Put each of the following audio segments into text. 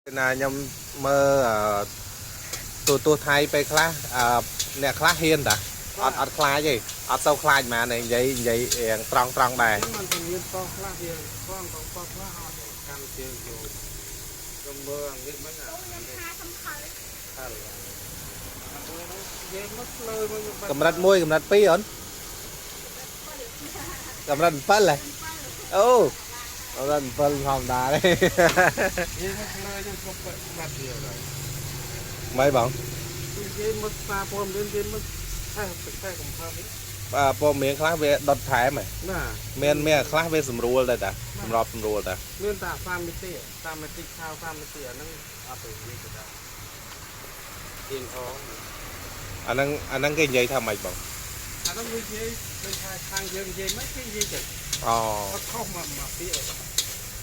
ណាខ្ញុំមើលអឺទូទស្សន៍ថៃពេលខ្លះអឺអ្នកខ្លះហ៊ានតាអត់អត់ខ្លាចទេអត់សូវខ្លាចហ្មងនិយាយនិយាយរៀងត្រង់ត្រង់ដែរ ហ្នឹងมันទៅមានតោះខ្លះវាផងតោះខ្លះអត់កាន់ជើងយកខ្ញុំមើលអានេះមិនអា ខ្ញុំថាសំខាន់ ខលនិយាយមកលើមកខ្ញុំបាត់ កម្រិត1កម្រិត2អូនកម្រិត7ហ៎អូកម្រិត7ធម្មតាទេ និយាយមកលើខ្ញុំគ្រប់បាត់វាហើយ មិនបង និយាយមកសារព័ត៌មាននិយាយមកឆេះឆេះកំផឹង បាទព័ត៌មានខ្លះវាដុតថែមហ៎ ណា មានមានខ្លះវាស្រួលដែរតាសម្របស្រួលតា មានតែសាមិតិសាមិតិខៅសាមិតិអាហ្នឹងអត់ទៅនិយាយទៅដល់ទៀងអ អាហ្នឹងអាហ្នឹងគេនិយាយថាម៉េចបង អាហ្នឹងវានិយាយដូចថាខាងយើងនិយាយមិនគេនិយាយចឹង អូ អត់ខុសមកមកពីអី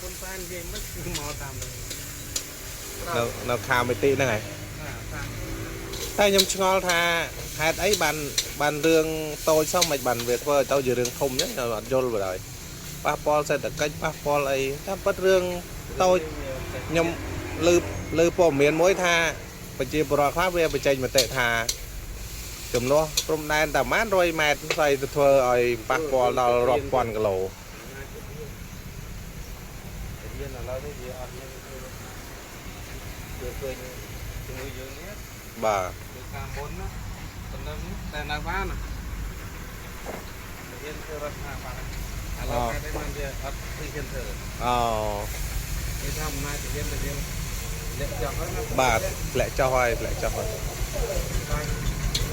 គុណតែនិយាយមិនគឺមកតាមនឹង នៅនៅខាមេតិហ្នឹងហ៎ ណាតាម តែខ្ញុំឆ្ងល់ថាហេតុអីបានបានរឿងតូចសោះមិនបានវាធ្វើឲ្យទៅជារឿងធំអញ្ចឹងខ្ញុំអត់យល់បណ្ដោយប៉ះពាល់សេដ្ឋកិច្ចប៉ះពាល់អីតាមពិតរឿងតូចខ្ញុំលើលើព័ត៌មានមួយថាប្រជាពលរដ្ឋខ្លះវាបញ្ចេញមតិថាចំនួនព្រំដែនតែប្រហែល100ម៉ែត្រស្អីទៅធ្វើឲ្យប៉ះពាល់ដល់រាប់ពាន់គីឡូ រៀនឥឡូវនេះវាអត់មានធ្វើវាឃើញជាមួយយើងនេះ បាទ គឺតាមមុនណាប៉ុណ្ណឹងតែនៅបានណារៀនធ្វើរដ្ឋាភិបាលឥឡូវតែបានវាអត់ឃើញហ៊ានធ្វើ អូ គេថាអំណាចរៀនទៅរៀនលាក់ចង់ហើយណា បាទធ្លាក់ចុះហើយធ្លាក់ចុះហើយ តែ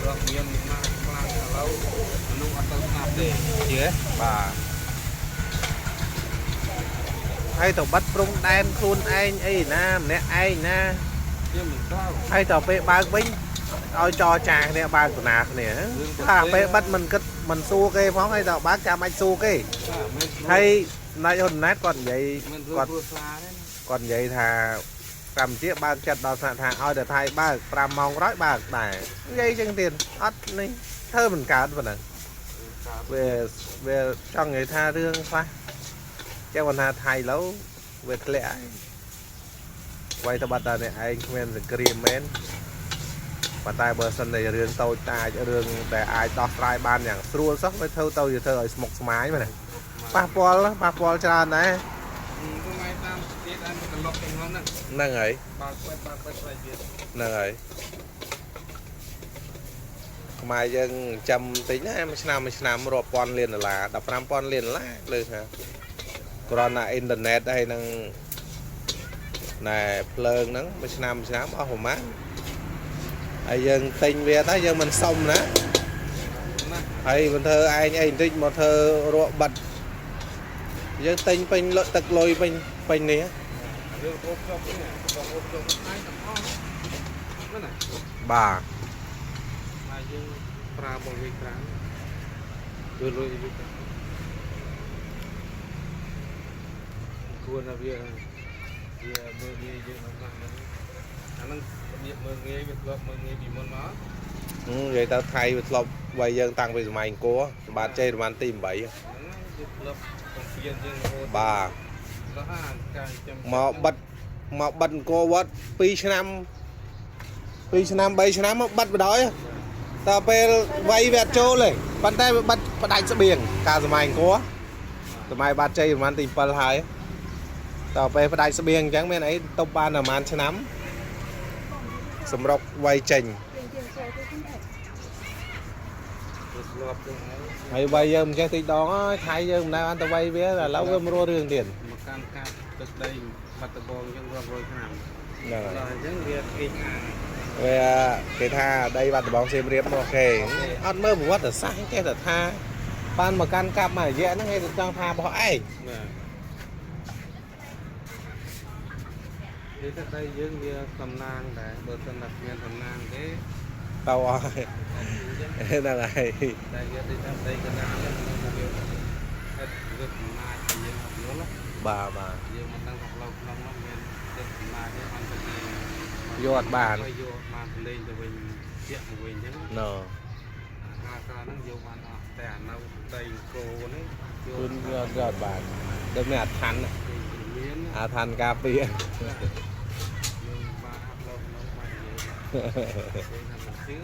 រកមានអំណាចខ្លាំងឥឡូវមនុស្សអត់ទៅស្នាប់ទេជឿ បាទហើយទៅបាត់ព្រំដែនខ្លួនឯងអីណាម្នាក់ឯងណា វាមិនត្រូវ ហើយតទៅពេលបើកវិញឲ្យចរចាគ្នាបើកតាណាគ្នាថាពេលបិទមិនគិតមិនសួរគេផងហើយតបើកចាំអាចសួរគេ បាទមិន ហើយនាយហ៊ុនម៉ាណែតគាត់និយាយ មិន គាត់ គ្រួសារទេណា គាត់និយាយថាកម្ពុជាបើកចិត្តដល់ថ្នាក់ថាឲ្យតែថៃបើក5ម៉ោងក្រោយបើកដែរនិយាយចឹងទៀតអត់នេះធ្វើមិនកើតប៉ុណ្ណឹងវាវាចង់និយាយថារឿងខ្លះចឹងគាត់ថាថៃឡូវវាធ្លាក់ហើយໄວតបាត់តែអ្នកឯងគ្មានសង្គ្រាមមែន ប៉ុន្តែបើសិនជារឿងតូចតាចរឿងដែលអាចដោះស្រាយបានយ៉ាងស្រួលសោះវាធ្វើទៅជាធ្វើឲ្យស្មុគស្មាញមែនទេប៉ះពាល់ប៉ះពាល់ច្រើនដែរ គឺមកតាមទៀតអានត្រឡប់ទៅហ្នឹង ហ្នឹងហើយ បើកបិទបើកបិទស្អីទៀត ហ្នឹងហើយខ្មែរយើងចាំតិចណាមួយឆ្នាំមួយឆ្នាំរាប់ពាន់លានដុល្លារ15,000លានដុល្លារលើថាគ្រាន់តែអ៊ីនធឺណិតហើយនឹងណែភ្លើងហ្នឹងមួយឆ្នាំមួយឆ្នាំអស់ប្រហែលហើយយើងទិញវាទៅយើងមិនសុំណា ណា ហើយមិនធ្វើឯងអីបន្តិចមកធ្វើរកបិទយើងទិញពេញលុយទឹកលុយពេញពេញនេះ រឿងអូបចុះនេះបងអូបចុះឯងទាំងអស់ហ្នឹងណា បាទ ហើយយើងប្រើបងវាច្រើនគឺលុយវាច្រើនគួរណាវាវាមើលងាយយើងហ្នឹងហ្នឹងអាហ្នឹងរបៀបមើលងាយវាធ្លាប់មើលងាយពីមុនមក និយាយទៅថៃវាធ្លាប់វាយយើងតាំងពីសម័យអង្គរសម្បាទជ័យរ៉ូម៉ានទី8 ហ្នឹងវាធ្លាប់កំពៀនយើងរហូត បាទ ដល់អាការចាំ មកបិទមកបិទអង្គរវត្ត2ឆ្នាំ2ឆ្នាំ3ឆ្នាំមកបិទបណ្ដោយតើពេលវាយវាអត់ចូលទេប៉ុន្តែវាបិទផ្ដាច់ស្បៀងកាលសម័យអង្គរសម័យបាទជ័យរ៉ូម៉ានទី7ហើយតើពេលផ្ដាច់ស្បៀងអញ្ចឹងមានអីទប់បានប្រហែលឆ្នាំសម្រុកវាយចេញ ជាងជាងស្អីទៅខ្ញុំដែរ វាធ្លាប់ចឹងហើយ ហើយវាយយើងមិនចេះតិចដងហើយថៃយើងមិនដែលបានទៅវាយវាឥឡូវវាមករស់រឿងទៀត មកកាន់កាប់ទឹកដីបាត់ដំបងចឹងរាប់រយឆ្នាំ ហ្នឹងហើយ ដល់អញ្ចឹងវាគេអាង វាគេថាដីបាត់ដំបងសៀមរាបមកគេអត់មើលប្រវត្តិសាស្ត្រចេះតែថាបានមកកាន់កាប់មួយរយៈហ្នឹងគេទៅចង់ថារបស់ឯង បាទនេះទឹកដីយើងវាសំណាងដែរបើសិនតែគ្មានសំណាងទេ ទៅអស់ហើយហ្នឹងហើយ តែវាដូចថាដីកណ្ដាលហ្នឹងវាហេតុវាអំណាចដែលយើងអត់យល់ណា បាទបាទ យើងមិនដឹងថាផ្លូវក្នុងនោះមានទឹកអំណាចទេបានទៅគេ យកអត់បាន យកបានទៅលេងទៅវិញជាក់មកវិញអញ្ចឹង ណូ អាការហ្នឹងយកបានអស់តែអានៅដីគោនេះយក គឺយកយកអត់បានដូចមានអាឋាន មាន អាឋានការពារ មាន គេថាមិនជឿ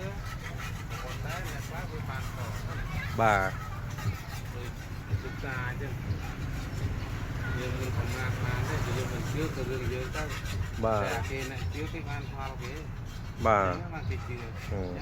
ប៉ុន្តែអ្នកខ្លះវាបានតណា បាទ ដូចសិក្សាអញ្ចឹងយើងមិនប្រមាថបានទេបើយើងមិនជឿទៅរឿងយើងទៅ បាទ តែគេអ្នកជឿគេបានផលគេ បាទ អញ្ចឹងបានគេជឿ ហឹម។